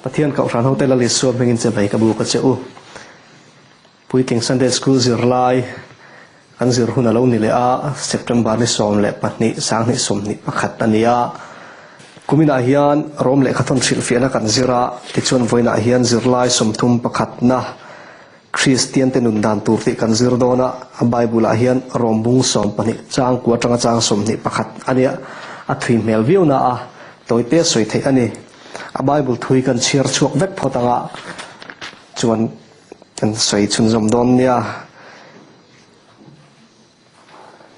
Pathian Kohhran hote Lal Isua hmingin che bai ka buk a che u. Puitling Sunday School zirlai kan zir hun a lo ni leh a, September ni 12 2021 a ni a. Kuminah hian Rom lehkhathawn hrilhfiahna kan zir a, tichuan vawiinah hian zirlai 31na Kristiante nun dan tur tih kan zir dawn a, a Bible-ah hian Rom bung 12 chang kua atanga chang 21 a nia, a thui hmel viau na a, tawite sawi theih a ni. A Bible thui kan chhiar chhuak vek phawt anga chuan kan sawi chhunzawm dawn nia.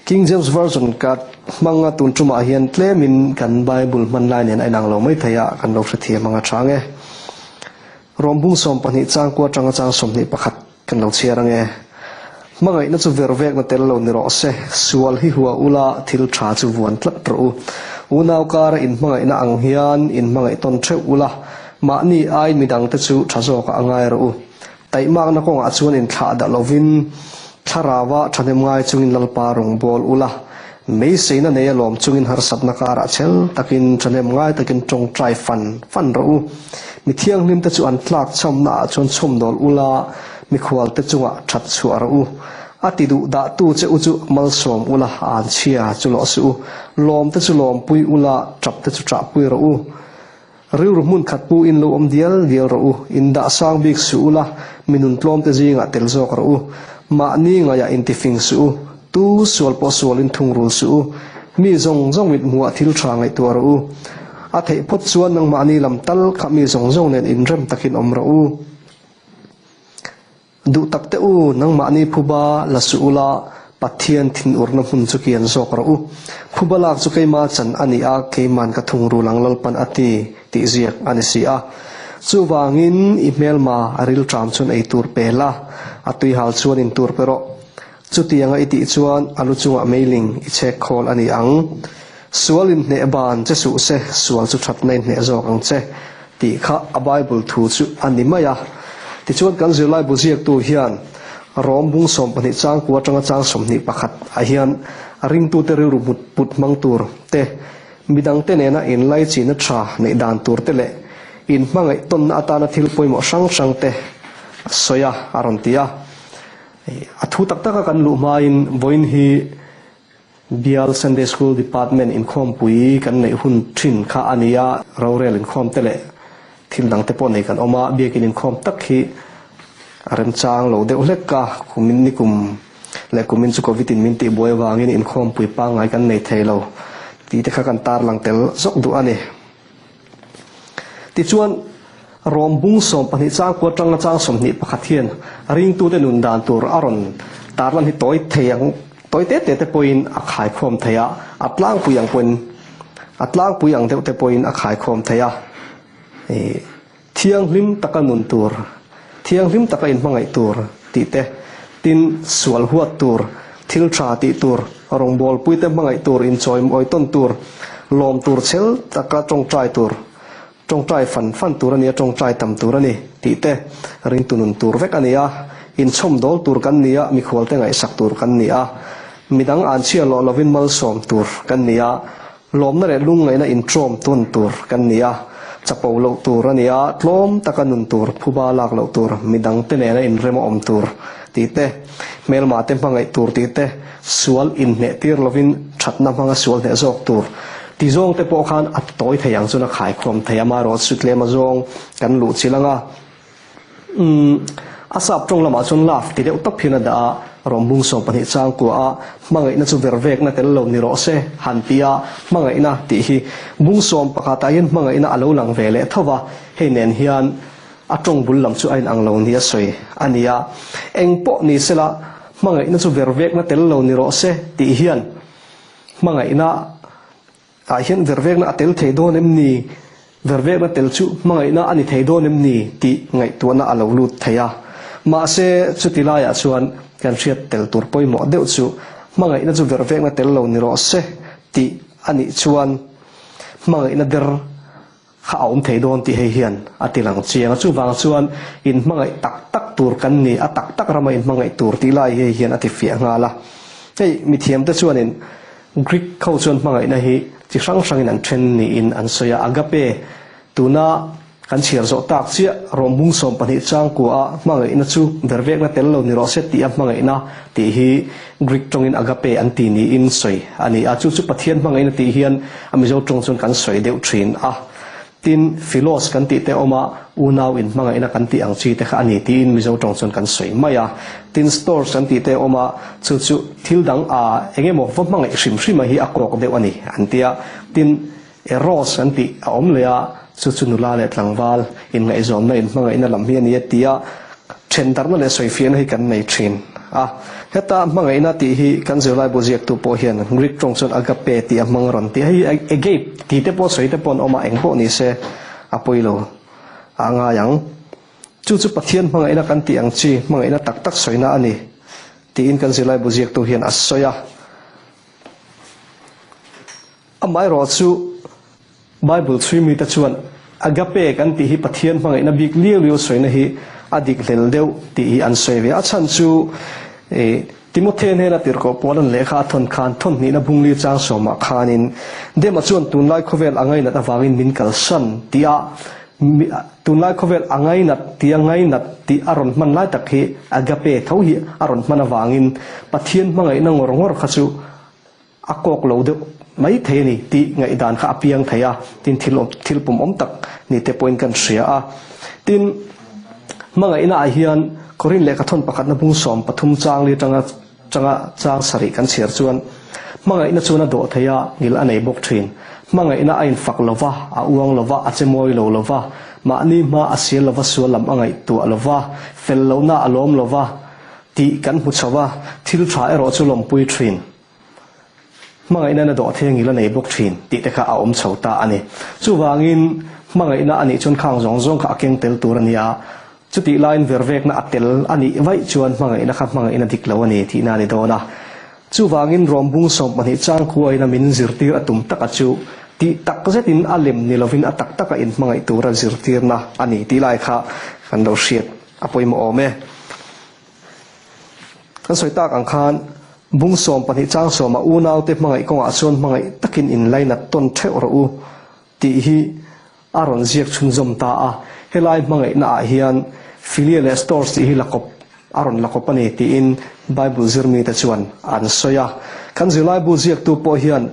King James Version ka hmanga tun tumah hian tlemin kan Bible hman lai nen a inang lo mai thei a, kan lo hrethiam anga chang e. Rom bung 12 chang kua atanga chang 21 kan lo chhiar ange. Hmangaihna chu ver vekna tel lo ni rawh se, sual hi hua ula thil tha chu vuan tlat rawh u. Unau kara inhmangaihna ang hian inhmangaih tawn theuh ula, mahni ai midangte chu tha zawkah a ngai rawh u. Taihmakna kawngah chuan inthlah dah lovin thlarauah thahnem ngai chungin Lalpa rawn bawl ula, meiseina nei alawm chungin harsatna karah chhel takin thahnem ngai takin tawngtai fan fan rawh u. Mi thianghlimte chu an tlak chhamnaah chuan chhawmdawl ula, mikhualte chungah that chhuah rawh u. A ti duh dahtu che u chu malsawm ula, an chhia chu lawh suh u. Lawmte chu lawmpui ula, tapte chu tahpui rawh u. Rilru hmun khat pu in lo awm dial dial rawh u, in dah sang bik suh ula, mi nun tlawm te zingah tel zawk rawh u. Mahni ngaihah in tifing suh u, tu sual pawh sual in thungrul suh u. Mi zawng zawng mit hmuhah thil tha ngaihtuah rawh u. A theih phawt chuan nangmahni lam tal kha mi zawng zawng nen inrem takin awm rawh u. Duh tak teh u, nangmahni phuba la suh ula, Pathian thinurna hmun chu kian zawk rawh u. Phuba lak chu keima chan a ni a, keiman ka thungrul ang Lalpan a ti, tih ziak a ni si a. Chuvangin i hmelma a rilṭam chuan ei tur pe la, a tuihal chuan in tur pe rawh. Chutianga i tih chuan a lu chungah meiling i chhek khawl a ni ang. Sual inhneh ban che suh se, sual chu thatna inhneh zawk ang che, tih kha a Bible thu chu a ni mai a. Tichuan kan zirlai bu ziaktu hian Rom bung 12 chang kua atanga chang 21 ah hian a ringtute rilru hmut put hmang tur te, midangte nena inlaichihna tha neih dan tur te leh inhmangaih tawnna atana thil pawimawh hrang hrang te a sawi a, a rawn ti a. A thu tak taka kan luh hmain vawiin hi Bial Sunday School Department inkhawmpui kan neih hun thin kha a ni a, rorel inkhawm te leh thil dang te pawh nei kan awm a, biakin inkhawm tak hi a remchang lo deuh hlek a, kumin ni kum leh kumin chu Covid in min tihbuai avangin inkhawmpui pangngai kan nei thei lo tih te kha kan tarlang tel zawk duh a ni. Tichuan, Rom bung 12 chang kua atanga chang 21 hian ringtute nun dan tur a rawn tarlan hi tawi thei ang, tawi te te te pawhin a khaikhawm thei a, a tlangpui ang pawhin, a tlangpui ang deuh te pawhin a khaikhawm thei a. Thianghlim taka nun tur, thianghlim taka inhmangaih tur tih te, tin sual huat tur, thil tha tih tur, rawngbawlpuite hmangaih tur, inchawimawi tawn tur, lawm tur chhel taka tawngtai tur, tawngtai fan fan tur a ni a, tawngtai tam tur a ni tih te ringtu nun tur vek a ni a, inchhawmdawl tur kan ni a, mikhualte ngaihsak tur kan ni a, midang anchhia lawh lovin malsawm tur kan ni a, Lawmna leh lungngaihna intrawm tawn tur kan ni a, chapo loh tur a ni a, tlawm taka nun tur, phuba lak loh tur, midangte nena inrem a awm tur tih te, hmelmate hmangaih tur tih te, sual inhneh tir lovin thatna hmanga sual hneh zawk tur ti zawngte pawh khan a tawi thei ang chuan a khaikhawm thei a, amaherawhchu tlem azawng kan luh chilh ang a. Umm, a sap tawng lamah chuan love ti deuh tawp hian a dah a, Rawmbung 12 chang kua a, hmangaihna chu ver vekna tel lo ni rawh se han ti a, hmangaihna tih hi bung sawm pakhatah hian hmangaihna a lo lang ve leh tho va, hei nen hian a tawng bul lam chu a inang lo ni a sawi a ni a. Eng pawh ni sela hmangaihna chu ver vekna tel lo ni rawh se tih hian hmangaihna Tah hian vervekna a tel thei dawn em ni? Vervekna tel chu hmangaihna a ni thei dawn em ni? tih ngaihtuahna a lo lut thei a. Mahse, chuti laiah chuan kan hriat tel tur pawimawh deuh chu hmangaihna chu vervekna tel lo ni rawh se tih a nih chuan hmangaihna der kha a awm thei dawn tih hei hian a ti lang chiang a. Chuvang chuan inhmangaih tak tak tur kan ni, a tak tak rama inhmangaih tur tih lai hei hian a ti fiah nghal a. Hei mithiamte chuanin Greek ho chuan hmangaihna hi chi hrang hrangin an then niin an sawi a, agape tuna. Kan chhiar zawh tak chiah Rawmhmung 12 changkua a hmangaihna chu vervekna tel lo ni rawh se tih a hmangaihna tih hi Greek tawngin agape an ti niin sawi a ni a. Chu chu Pathian hmangaihna tih hian a Mizo tawng chuan kan sawi deuh thin a. Tin, philos kan tih te awm a, unau in hmangaihna kan tih ang chi te kha a ni tiin Mizo tawng chuan kan sawi mai a. Tin, stores kan tih te awm a, chu chu thil dang a eng emaw va hmangaih hrim hrim a hi a kawk deuh a ni an ti a. Tin, Eros an tih a awm leh a, chu chu nula leh tlangval inngaihzawnna inhmangaihna lam hi a ni a ti a, thendarhna leh sawifiahna hi kan nei thin a. Heta hmangaihna tih hi kan zirlaibu ziaktu pawh hian Greek tawng chuan agape tih a hmang rawn ti a, hei hi agape tih te pawh sawi te pawh an awm a, eng pawh ni se a pawi lo a ngai ang. Chu chu Pathian hmangaihna kan tih ang chi hmangaihna tak tak sawina a ni tiin kan zirlaibu ziaktu hian a sawi a. Amaherawh chu Bible chhui mite chuan agape kan tih hi Pathian hmangaihna bik liau liau sawina hi a dik hlel deuh tih hi an sawi ve. A chhan chu Timothy hnena tirhkoh Paula'n lehkha a thawn khan thawn hnihna bungli chang sawmah khanin Dema chuan tunlai khawvel a ngainat avangin min kalsan tih a tunlai khawvel a ngainat tih a ngainat tih a rawn hman lai tak hi agape tho hi a rawn hman avangin Pathian hmangaihna ngawr ngawr kha chu A kawk lo deuh mai thei a ni tih ngaihdan kha a piang thei a, tin thil awm thil pum awm tak ni te pawhin kan hria a. Tin, hmangaihna ah hian Korin lehkha thawn pakhatna bung 13 chang li tanga tanga chang sarih kan chhiar chuan hmangaihna chuan a dawh thei a, ngil a nei bawk thin. Hmangaihna a infak lo va, a uang lo va, a che mawi lo lo va, mahni hma a sial lo va, sual lam a ngaihtuah lo va, fel lohna a lawm lo va tih kan hmu chho va, thil tha erawh chu lawmpui thin. Hmangaihna na dawh thengil a nei bawk thin tih te kha a awm chho ta a ni. Chuvangin hmangaihna a nih chuan khang zawng zawng kha a keng tel tur a ni a, chutih laiin vervekna a tel a nih vaih chuan hmangaihna kha hmangaihna dik lo a ni tihna a ni dawn a. Chuvangin rawmbung 12 changkhuain a min zirtir a tum taka chu tih tak zetin a lem ni lovin a tak taka inhmangaih tura zirtirna a ni tih lai kha kan lo hriat a pawimawh awm e. Kan sawi tak ang khan bung 12 chang sawma unaute hmangaih kawngah chuan hmangaih takin inlainat tawn theuh rawh u tih hi a rawn ziak chhunzawm ta a. Helai hmangaihna ah hian Philia leh Stores tih hi lakawp a rawn lakawp a ni tiin Bible zirmite chuan an sawi a. Kan zirlaibu ziaktu pawh hian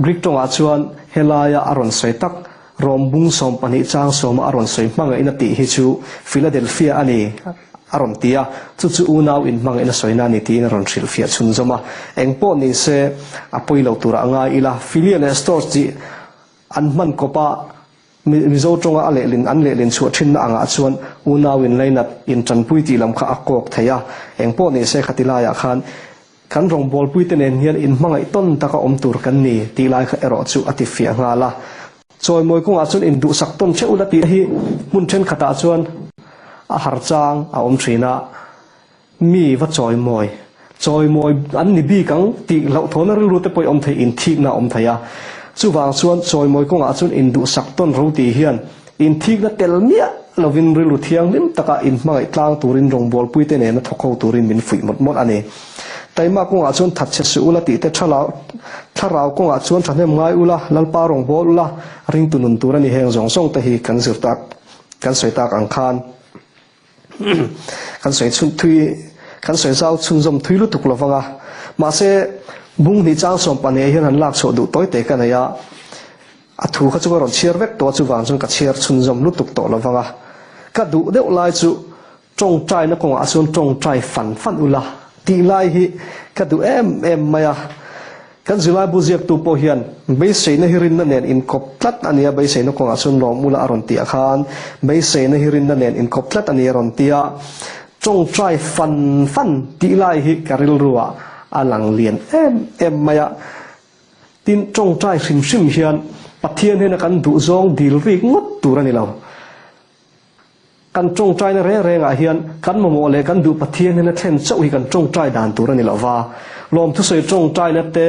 Greek tawngah chuan helaia a rawn sawi tak Rom bung 12 chang sawma a rawn sawi hmangaihna tih hi chu Philadelphia a ni a rawn ti a, chu chu unau inhmangaihna sawina a ni tiin a rawn hrilhfiah chhunzawm a. Eng pawh ni se a pawi lo turah a ngai ila, Philia leh Stores tih an hman kawp a, Mizo tawnga a lehlin an lehlin chhuah thinna angah chuan unau inlainat intanpui tih lam kha a kawk thei a. Eng pawh ni se khati laiah khan Kan rawngbawlpuite nen hian inhmangaih tawn taka awm tur kan ni tih lai kha erawh chu a ti fiah nghal a. Chawimawi kawngah chuan induhsak tawn theuh ula tih hi hmun thenkhatah chuan a har chang a awm thin a, mi va chawimawi, chawimawi an ni bik ang tih hlauhthawna rilru te pawh i awm thei, inthikna a awm thei a. Chuvang chuan chawimawi kawngah chuan induhsak tawn ro tih hian inthikna tel miah lovin rilru thianghlim taka inhmangaih tlang turin rawngbawlpuite nena thawk ho turin min fuih mawlh mawlh a ni. Taima kawngah chuan that chhe suh ula tih te thlarau kawngah chuan thahnem ngai ula, Lalpa rawngbâwl ula, ringtu nun tur a ni heng zawng zawng te hi kan zir tak, kan sawi tak ang khan kan sawi chhun thui, kan sawi zau chhunzawm thui lutuk lo vang a. Mahse, bung hnih chang 12 hian han lak chhuah duh tawi te ka nei a, a thu kha chu ka rawn chhiar vek tawh a, chuvang chuan ka chhiar chhunzawm lutuk tawh lo vang a. Ka duh deuh lai chu Tawngtaina kawngah chuan tawngtai fan fan ula tih lai hi ka duh em em mai a. Kan zirlaibu ziaktu pawh hian beiseina hi rinna nen inkawp tlat a nia, beiseina kawngah chuan lawm ula a rawn tih ah khan beiseina hi rinna nen inkawp tlat a ni a rawn ti a. Tawngtai fan fan tih lai hi ka rilruah a lang lian em em mai a. Tin, tawngtai hrim hrim hian Pathian hnena kan duhzawng dil rik ngawt tur a ni lo. Kan tawngtaina reng rengah hian kan mamawh leh kan duh Pathian hian a thlen chauh hi kan tawngtai dan tur a ni lo va. Lawmthusawi tawngtaina te,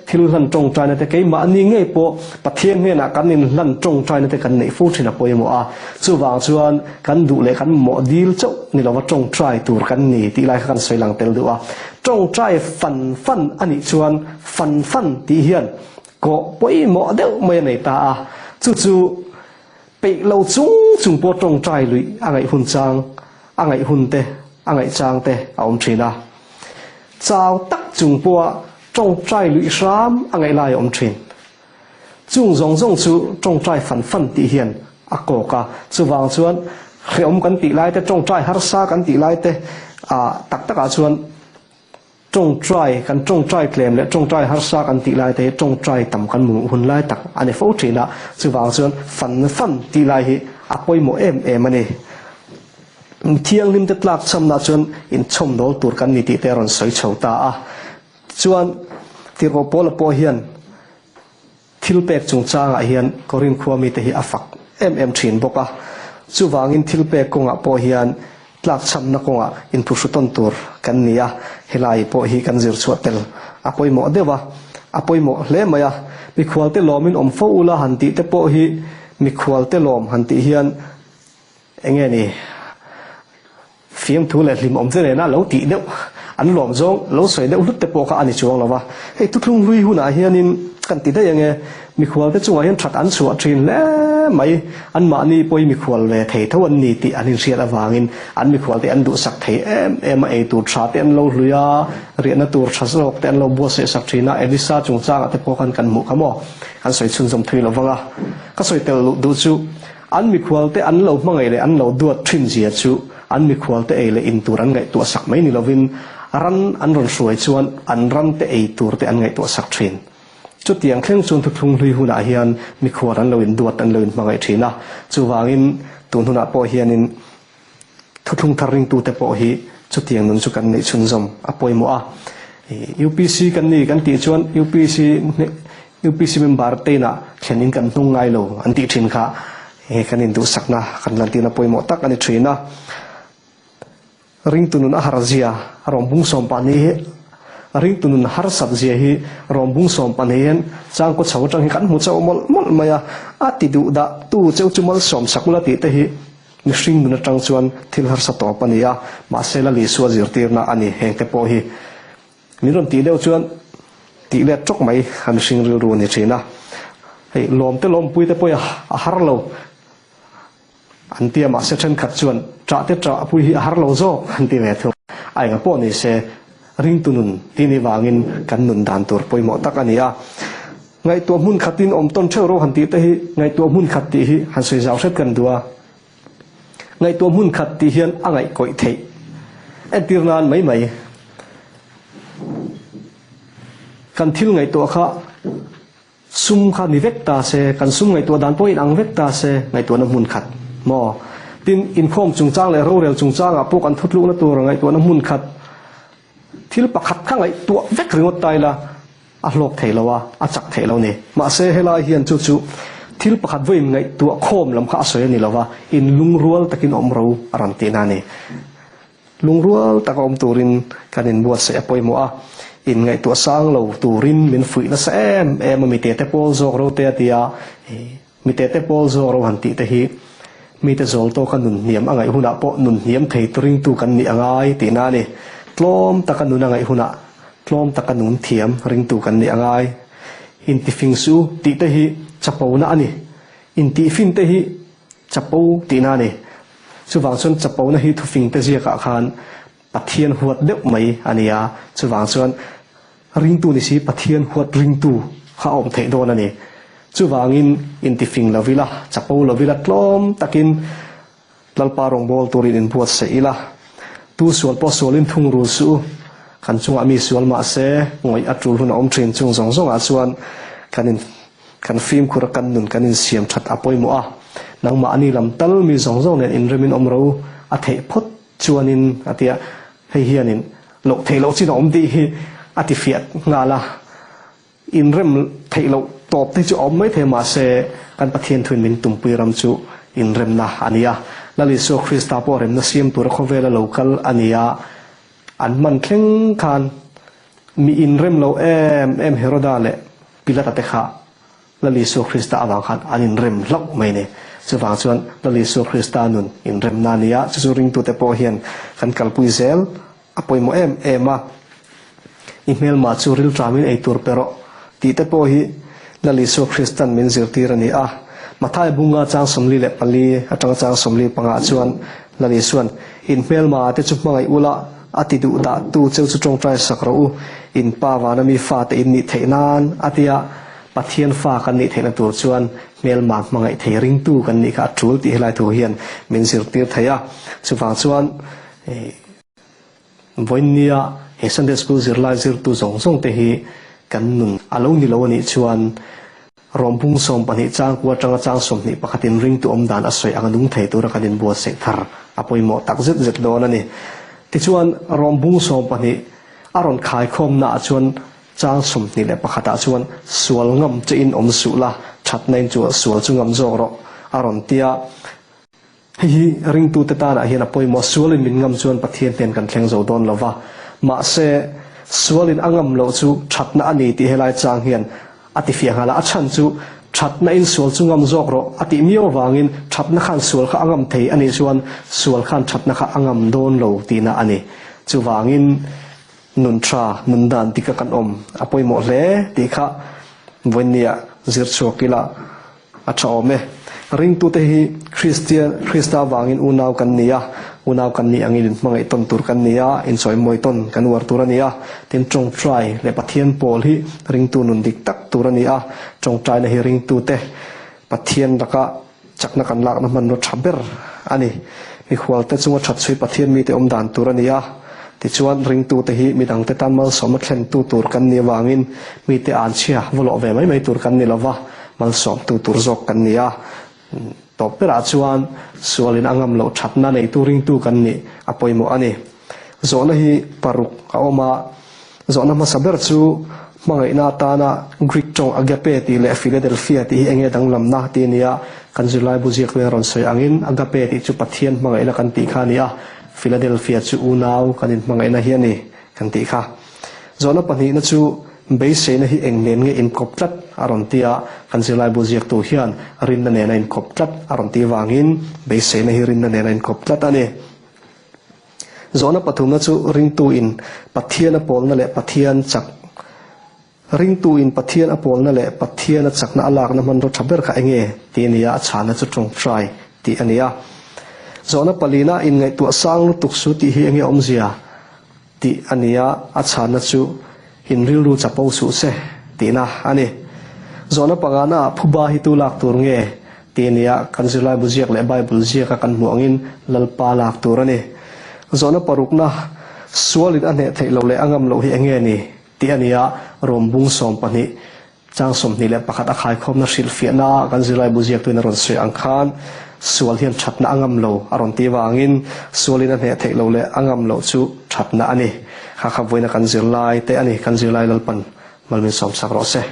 thil hlan tawngtaina te, keimahni ngei pawh Pathian hnenah kan inhlan tawngtaina te kan neih fo thin a pawimawh a. Chuvang chuan kan duh leh kan mamawh dil chauh ni lova tawngtai tur kan ni tih lai kha kan sawi lang tel duh a. Tawngtai fan fan a nih chuan fan fan tih hian kawh pawimawh deuh mai a nei ta a. Chu chu Peih lo chung chung pawh tawngtai luih a ngaih hun chang, a ngaih hun te, a ngaih chang te a awm thin a. Chau tak chung pawha tawngtai luih hram a ngaih lai a awm thin. Chung zawng zawng chu tawngtai fan fan tih hian a kawk a, chuvang chuan hrehawm kan tih lai te, tawngtai harsa kan tih lai te ah tak takah chuan Tawngtai, kan tawngtai tlem leh tawngtai harsa kan tih lai te hi tawngtai tam kan hmuh hun lai tak a ni fo thin a, chuvang chuan fan fan tih lai hi a pawimawh em em a ni. Thianghlim te tlak chhamna chuan inchhawmdawl tur kan ni tih te a rawn sawi chho ta a, chuan Tirhkoh Paula pawh hian Thil pek chungchangah hian Korin khua mite hi a fak em em thin bawk a, chuvangin thil pek kawngah pawh hian tlakchhamna kawngah inphuhru tawn tur kan ni a, helai pawh hi kan zir chhuah tel a pawimawh deuh a, a pawimawh hle mai a. Mikhualte lawmin awm fo ula han tih te pawh hi mikhualte lawm han tih hian enge ni? Fiamthu leh hlimawm te nena lo tih deuh, an lawm zawng lo sawi deuh hlut te pawh kha a ni chuang lo va. Hei thuthlung hlui hunah hianin kan ti daih ange, mikhual te chungah hian that an chhuah thin hle mai, anmahni pawhin mikhual ve thei tho an ni tih an inhriat avangin an mikhual te an duhsak thei em em a, ei tur tha te an lo hlui a, riahna tur tha zawk te an lo buatsaih sak thin a, Elisa chungchangah te pawh khan kan hmuh kha maw, kan sawi chhunzawm thui lo vang a, ka sawi tel luh duh chu. An mikhualte an lo hmangaih leh an lo duat thin zia chu an mikhualte ei leh in tur an ngaihtuah sak mai ni lovin ran an rawn hruai chuan an rante ei tur te an ngaihtuah sak thin. Chutiang thleng chuan thuthlung hlui hunah hian mikhual an lo in duat an lo in hmangaih thin a, chuvangin tun hunah pawh hianin thuthlung thar ringtute pawh hi chutiang nun chu kan neih chhunzawm a pawimawh a. UPC kan ni kan tih chuan UPC UPC member te inah thlen in kan hnung ngai lo an tih thin kha he kan induhsakna kan lantirna pawimawh tak a ni thin a. Ringtu nun a har zia a rawn bung sawm pah ni hi Ringtu nun harsat zia hi rawn bung sawm pah ni hian changkaw chho atang hi kan hmu chauh mawlh mawlh mai a, a ti duh dah tu cheu chu malsawm sak ula tih te hi mihring nun atang chuan thil harsa tawp a ni a, mahse la Isua zirtirna a ni heng te pawh hi min rawn tih deuh chuan tih let tawk mai a mihring rilru a ni thin a, hei lawm te lawmpui te pawh a har lo. An ti a, mahse thenkhat chuan ṭah te ṭah pui hi a har lo zawk an ti ve thung. A enga pawh ni se, ringtu nun tih ni vangin kan nun dan tur pawimawh tak a ni a. Ngaihtuah hmun khatin awm tawn theuh ro han tih te hi ngaihtuah hmun khat tih hi han sawi zau hret kan duh a. Ngaihtuah hmun khat tih hian a ngaihkawih theih entir nan mai mai. Kan thil ngaihtuah kha Sum kha ni vek ta se, kan sum ngaihtuah dan pawh inang vek ta se, ngaihtuahna hmun khat maw? Tin, inkhawm chungchang leh rorel chungchangah pawh kan thutlukna tur ngaihtuahna hmun khat, thil pakhat kha ngaihtuah vek ringawt ta ila a hlawk thei lo a, a chak thei lo ni. Mahse, helai hian chu chu thil pakhat vawiin ngaihtuah khawm lam kha a sawi a ni lo va, inlungrual takin awm ro a rawn tihna a ni. Lungrual taka awm turin kan inbuatsaih a pawimawh a, inngaihtuah sang lo turin min fuih nasa em em a, mitete pawl zawk ro te a ti a, mitete pawl zawk ro han tih te hi mite zawl tawka nun hniam a ngaih hunah pawh nun hniam thei ringtu kan nih a ngai tihna a ni. Tlawm taka nun a ngaih hunah tlawm taka nun thiam ringtu kan nih a ngai. Intifing suh u tih te hi chapona a ni. Intihfin te hi chapo tihna a ni. Chuvang chuan chapona hi thufing te ziakah khan Pathian huat deuh mai a ni a, chuvang chuan ringtu ni si Pathian huat ringtu kha a awm theih dawn a ni. Chuvangin intifing lo ila, chapo lo ila, tlawm takin Lalpa rawngbâwl turin inbuatsaih ila, tu sual pawh sualin thung rul suh u, kan chungah mi sual mah se ngawih a tul hun a awm thin chung zawng zawngah chuan kan in Kan fimkhur a kan nun kan insiam that a pawimawh a, nangmah ani lam tal mi zawng zawng nen inremin awm ro a theih phawt chuanin a ti a, hei hianin loh theih loh chin a awm tih hi a ti fiah nghal a, inrem theih loh tawp te chu a awm mai thei mahse kan Pathian thuin min tumpui ram chu inremna a ni a, Lal Isua Krista pawh remna siam tura khawvela lo kal a ni a, an hman thleng khan Mi inrem lo em em Heroda leh Pilata te kha Lal Isua Krista avang khan an inrem hlauh mai ni. Chuvang chuan Lal Isua Krista nun inremna a ni a, chu chu ringtute pawh hian kan kalpui zel a pawimawh em em a. I hmelma chu rilṭamin ei tur pe rawh tih te pawh hi Lal Isua Kristan min zirtir a ni a. Matthai bunga chang 44 atanga chang 45 chuan Lal Isuan, In hmelma te chu hmangaih ula, a ti duh dah tu cheu chu tawngtai sak rawh u, in pa vana mi fate in nih theih nan, a ti a. Pathian fa kan nih theihna tur chuan hmelma hmangaih thei ringtu kan nih kha a tul tih helai thu hian min zirtir thei a. Chuvang chuan vawiinnia he Sunday School zirlai zirtu zawng zawng te hi kan nun a lo ni lo a nih chuan Rawmbung 12 chang kua atanga chang 21 in ringtu awm dan a sawi ang a nung thei tura kan inbuatsaih thar a pawimawh tak zet zet dawn a ni. Tichuan Rawmbung 12 a rawn khaikhawmna ah chuan Chang 21 ah chuan sual ngam che in awm suh la, thatna in chu sual chu ngam zawk rawh a rawn ti a. Hei hi ringtute tanah hian a pawimawh, sualin min ngam chuan Pathian hnen kan thleng zo dawn lo va, mahse sualin a ngam loh chu thatna a ni tih helai chang hian a ti fiah nghal a, a chhan chu thatna in sual chu ngam zawk rawh a tih miau avangin thatna khan sual kha a ngam thei a nih chuan sual khan thatna kha a ngam dawn lo tihna a ni. Chuvangin. Nun tha, nun dan dik a kan awm a pawimawh hle tih kha vawiinnia zir chhuak ila a tha awm e. Ringtute hi Kristian, Krista vangin unau kan ni a, unau kan nih angin inhmangaih tawn tur kan ni a, inchawimawi tawn kan uar tur a ni a. Tin, tawngtai leh Pathian pawl hi ringtu nun dik tak tur a ni a, tawngtaina hi ringtute Pathian laka chakna kan lakna hmanraw tha ber a ni. Mikhualte chunga that chhui Pathian mite awm dan tur a ni a. Tichuan, ringtute hi midangte tan malsawmna thlentu tur kan nih avangin mite anchhia vawlawh ve mai mai tur kan ni lova, malsawmtu tur zawk kan ni a. Tawp berah chuan sualin a ngam loh thatna neitu ringtu kan nih a pawimawh a ni. Zawhna hi paruk a awm a. Zawhna hmasa ber chu hmangaihna atana Greek tawng agape tih leh Philadelphia tih hi enge danglamna tih a ni a, kan zirlaibu ziakluai a rawn sawi angin agape tih chu Pathian hmangaihna kan tih kha a ni a, Philadelphia chu unau kan inhmangaihna hi a ni kan tih kha. Zawhna pahnihna chu beiseina hi eng nen nge inkawp tlat a rawn ti a, kan zirlaibu ziaktu hian rinna nena inkawp tlat a rawn tih vangin beiseina hi rinna nena inkawp tlat a ni. Zawhna pathumna chu ringtu in Pathian a pawlna leh Pathian chak Ringtu in Pathian a pawlna leh Pathian a chakna a lakna hmanraw tha ber kha enge tih a ni a, a chhana chu tawngtai tih a ni a. Zawhna palina inngaihtuah sang lutuk su tih hi enge awmzia tih a ni a, a chhana chu in rilru chapo suh se tihna a ni. Zawhna pangana ah phuba hi tu lak tur nge Tih a ni a, kan zirlaibu ziak leh Bible ziaka kan hmuh angin Lalpa lak tur a ni. Zawhna parukna, Sualin a hneh theih loh leh a ngam loh hi eng nge ni? tih a ni a, Rom bung 12, chang 21 a khaikhawmna hrilhfiahna ah kan zirlaibu ziaktuin a rawn sawi ang khan sual hian thatna a ngam lo a rawn tih vangin sualin a hneh theih loh leh a ngam loh chu thatna a ni. Kha kha vawiina kan zirlai te a ni, kan zirlai Lalpan malmin sawmsak rawh se.